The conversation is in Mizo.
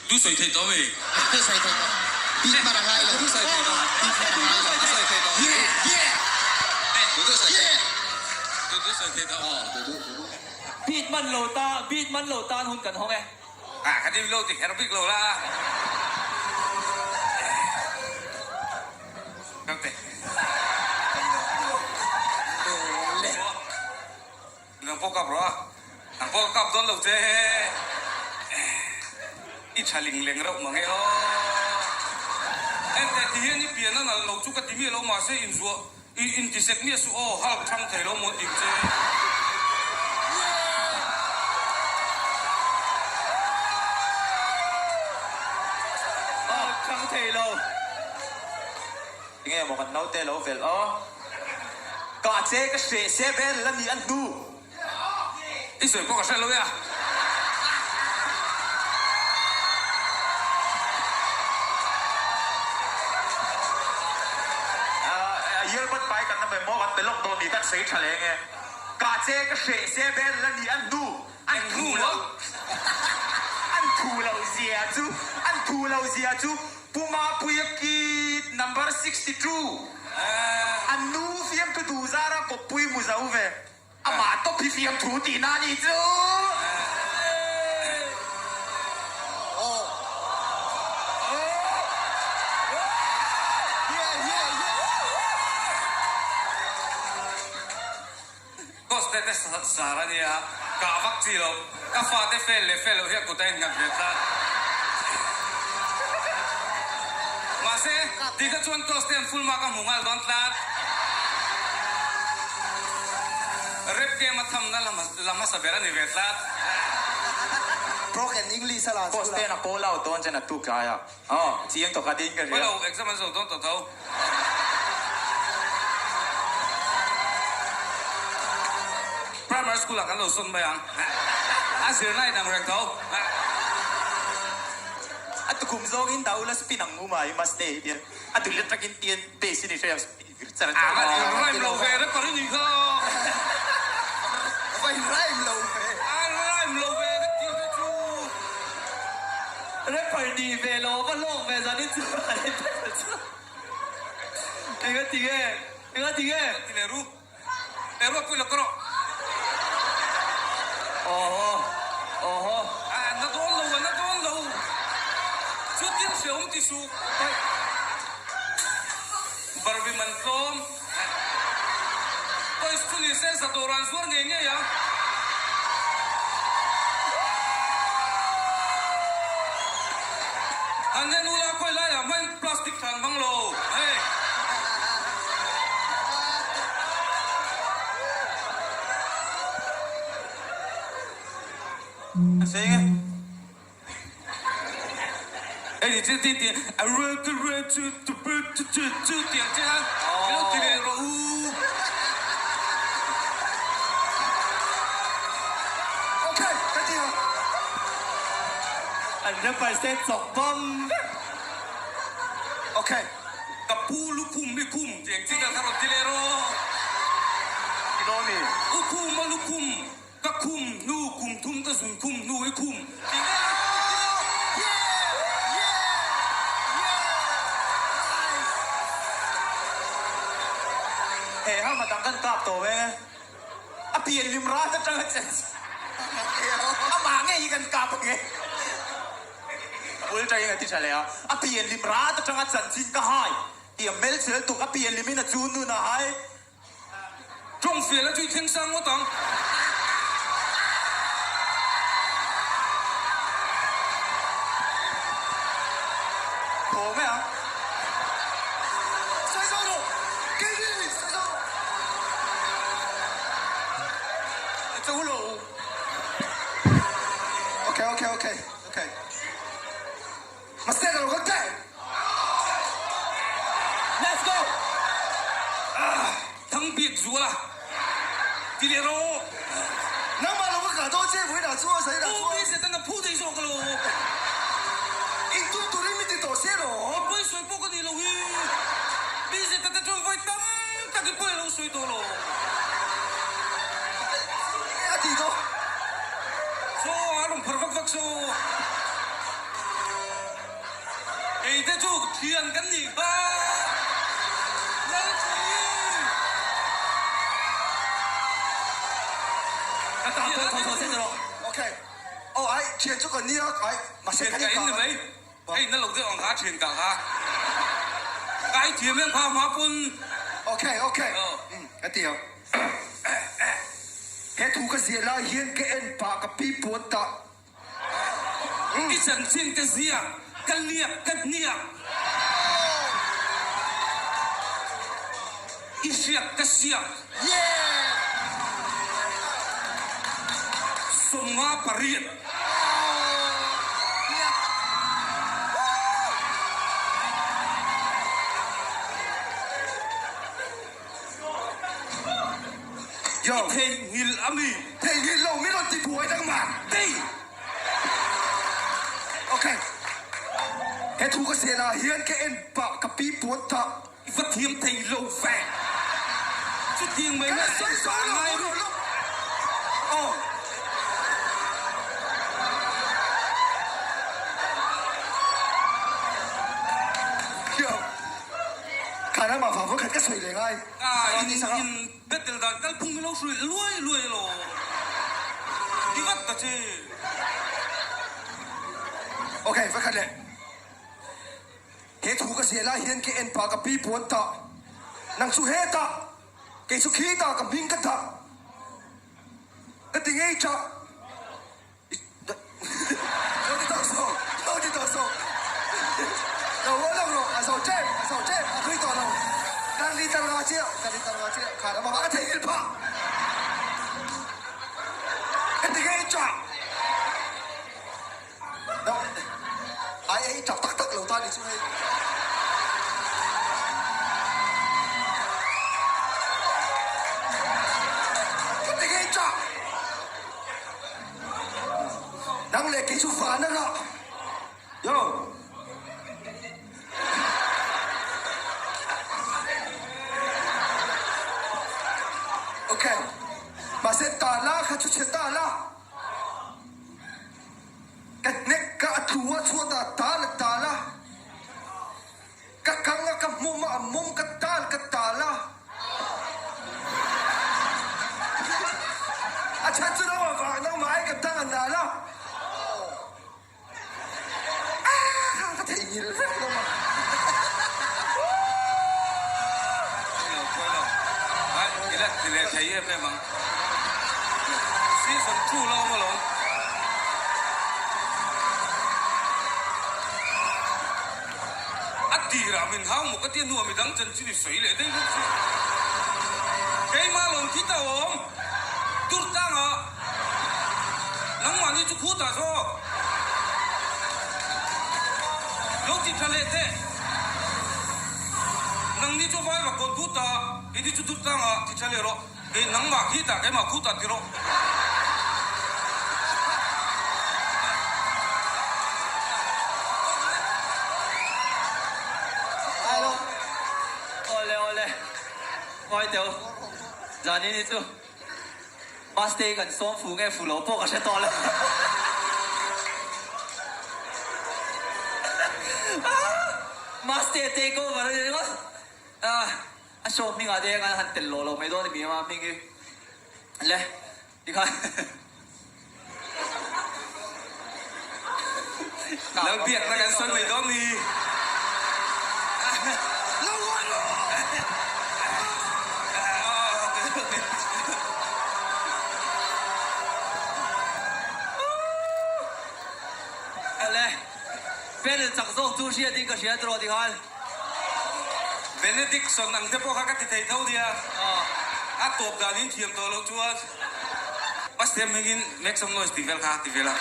Du sawi theih tawh mi? Du sawi theih tawh. Bik hman a ngai lo. Du sawi theih tawh. Bik hman a ngai lo. Du sawi theih tawh. Yeah! Yeah! Du du sawi theih. Yeah! Du du sawi theih tawh. Aw, du du du du. Beat man lo ta, beat man lo tan hun kan hawng e. Ah, ka dim lo ti kher bik lo la. Kal teh. Nang pawh kap rawh a, nang pawh ka kap dawn lo che. I tha ling leng reuh mang e aw. Enteh ti hian i pian a nalh lo chu ka ti miah lo mahse inzuah i intisek miah suh aw Hulk thang thei lo maw tih che. Hulk thang thei lo. Tinge maw kan naute lo velh aw. Ka che ka hreh se vel la ni an hnu. I sawi pawh ka hre lo e a. Earbud pai kan awm em maw kan pe lawk dawn ni kan sawi tha leng e. Ka che ka hreh se vel la ni an hnu. An thu lo. An thu lo zia chu an thu lo zia chu Pu Mapuia kid number 62 an nu fiamthu duh zara kawppui hmu zo ve. Amah tawp hi fiamthu tihna a nih chu. Coste te sar a nia, kah vak chi lo, ka fate fel leh fel loh hi a kut a innghat ve tlat. Mahse, tikha chuan Coste an full mark a hmu nghal dawn tlat. Rep game a thamna la hmasa ber a ni ve tlat. Broken English a la school a. Coste a call out dawn chen a tuk tlai a, aw chiang tawk a ding ka hria. Hello, exam an zo dawn tawh tho. Primary school ah kan lo sawn mai ang. A zirna in ang reng tho. A tukhum zawngin daula spin ang mu mai maste hi tian a duh let takin tian base in i hre ang spin vir char char. A in rhyme lo ve rapper i nih kha. A va in rhyme lo ve. A rhyme lo ve ka tih te chu. Rapper nih ve lo va hlawk ve zan in chu a ni tel chu. Enga ti nge? Enga ti nge? Ti leh ru. Leh ruat pui lo ka rawh. Awhaw. Awhaw. A na dawn lo, a na dawn lo. Chutin hreawm ti suh. Barbie man tlawm. Toys chu ni se za dawr an zuar ngei ngei ang. An en ula khawi laiah hmain plastic thlan hmang lo hei. A sei nge. Hei ti ti ti a ru tu ru tu tu pu tu tu tu ti ang che a ilo ti leh rawh u. Ok ka ti ang. An rapper se chawk bawm vek. Ok. Ka pu lukhum i khum ti ang che ka rawn ti leh rawh. Ti dawn mi? U khum a lukhum. Ka khum hnu kum thum ka zun khum hnu i khum tih vel ang chu ti lo. He ha madang kan kap tawh veng e. A pian lim rat atang a chen amah ngei hi kan kap ang e. Bul tangin a ti tha leh a. A pian lim rat atang a chanchin ka hai tih a hmelchhel tuk a pian limin a chun nun a hai. Tawng fial a tui thleng sang ngawt ang. Thaw mai ang. Sawi zo rawh. Keini sawi zo rawh. Cho lo. Okay okay okay okay. Mahse ka lo kal teh. Let's go! Thang bik zual a ti leh rawh. Nangmah lo ka kah dawn che vawiin ah chuan zanin ah chuan. Aw bise tan a phu thei zawk lo. In tum turin min ti tawh se lo. I pawi sawi pawh ka ni lo hi. Bise tate chuan vawi tam tak i pawi a lo sawi tawh lo. A ti dawn. Chaw a rawn phar vak vak so. che chu thian kan nih kha. Lalchhani! Ka tah pawh tho tho che rawh. Ok. Aw ai thian chu ka nia ai mahse Thian ka in ni mai. Hei na lo deuh ang kha thian ka kha. Ka ai thiam em kha hma pawn. Ok ok. Ka ti ang. He thu ka ziah lai hian ka en pah ka pi puan tah. I chanchin te ziak ka liak ka hniak. I hriak ka siak. 58. I theihnghilh a mi? Theihnghilh lo min rawn ti buai dang mah. Tei! Ok. He thu ka sel ah hian ka en pah ka pi puan tah. I va thiam thei lo ve. Chutiang mai na sawi sawi lo ngai rawh lo. Aw. Yo. Kha ram ah vang khat ka sawi leh ngai. Ah in in battle dan kal phung hi lo hruai luai luai lo. Ti vat ta che. Ok va khat leh. He thu ka ziah lai hian ka en pah ka pi puan tah. Nang chu hetah kei chu khitah ka hming ka dah. Ka ti ngei tah. Lo ti tawh suh, lo ti tawh suh. Lo haw lo rawh, a zo tep, a zo tep, a thui tawh lo. Kan ri tar nga chiah, kan ri tar nga chiah, kha ram ah ka theihnghilh phah. Ka ti ngei tah. No, ai ei tap tak tak lo ta ni chu hei. Ka ti ngei tah. Nang leh kei chu van a rah. Yo. Ok. Mahse ta la kha chu chhe ta la. Ka hnek ka a tlu a chhuat ah tal a tal a. Ka kang a ka hmum a a mum ka tal ka tal a. A chhan chu nangmah vang nangmah ai ka tang a nal a. Aaa ka theihnghilh vek nangmah. Pawi lo pawi lo. Ai i la ti leh thei em em ang. Season 2 la awm alawm. A tirah min hau maw ka tia hnuah midang chanchin i sawi leh daih bawk si. Keimah lawm khi ta awm tur tlangah nangmahni chu khutah zawk lo ti tha leh teh. Nangni chu vai vak kawn khutah keini chu tur tlangah ti tha leh rawh. Kei nangmah khitah keimah khutah ti rawh. Awle awle ngawi teu zanin hi chu bus te hi kan sawm fu nge fu lo pawh ka hre tawh lo. Bus te take over a ni ringawt a. A show hmingah te hian han tel lawh lo mai dawn a ni a hming hi le tikhan Lalbiakna kan sawi mai dawn ni. Le panel chak zawk chu hriatin ka hria tawh tikhan. Benediction ang te pawh kha ka ti thei tho nia. A tawp dan in thiam tawh loh chuan Pastor hmingin make some noise tih vel kha ti vel a.